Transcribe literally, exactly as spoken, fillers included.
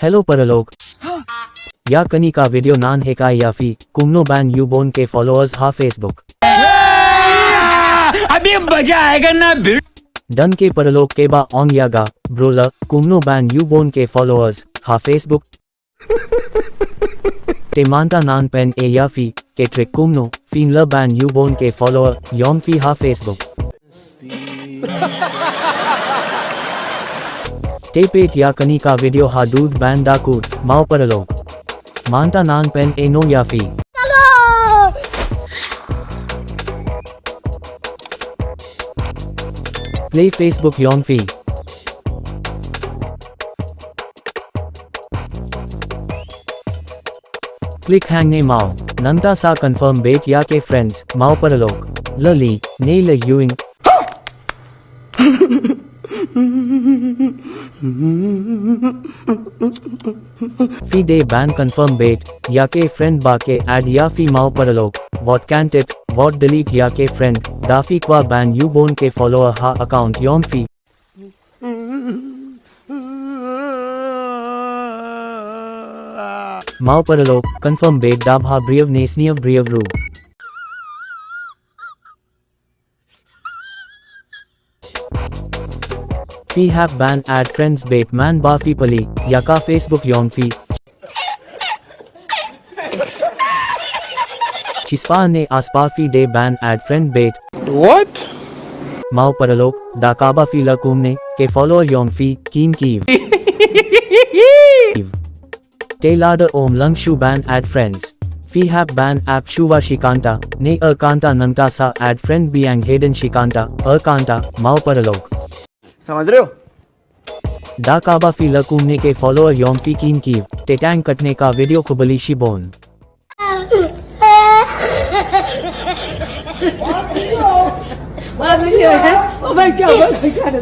Hello paralok. Ïa kane ka video ngan hikai ïa phi kumno ban ïoh bun ki followers ha Facebook. अभी मजा आएगा ना भिड़. Don ki paralok kiba ong ïa nga, bro la kumno ban ïoh bun ki followers ha Facebook. Te mynta ngan pyni ïa phi ki trick kumno phin lah ban ïoh bun ki follower jong phi ha Facebook. Te peit ïa kane ka video haduh ban da kut, mo paralok. Mynta ngan pyni noh ïa phi. Play Facebook jong phi. Click hangne mo. Nangta sa confirm bad ïa ki friends, mo paralok. Lali, ne la ïohi. Phi dei ban confirm bad ïa ki friend ba ki add ïa phi, mo paralok. Wat kan tit, wat delete ïa ki friend, da phi kwah ban ïoh bun ki follower ha account jong phi. Mo paralok, confirm bad da bha briew ne sniew briew ruh. Phi hap ban add friends bad man ba phi plie ïa ka Facebook jong phi. Shispah ne aspah phi dei ban add friend bad. What? Mo paralok, da kaba phi lah kumne ki follower jong phi kin kiew. Te lada ym lah shuh ban add friends, phi hap ban app shuwa shi kynta, ne ar kynta nangta sa add friend biang hidden shi kynta, ar kynta, mo paralok. समझ रहे हो? Da kaba phi lah kumne ki follower jong phi kin kiew. Te tang katne ka video, khublei shibun. Oh my god, oh my god.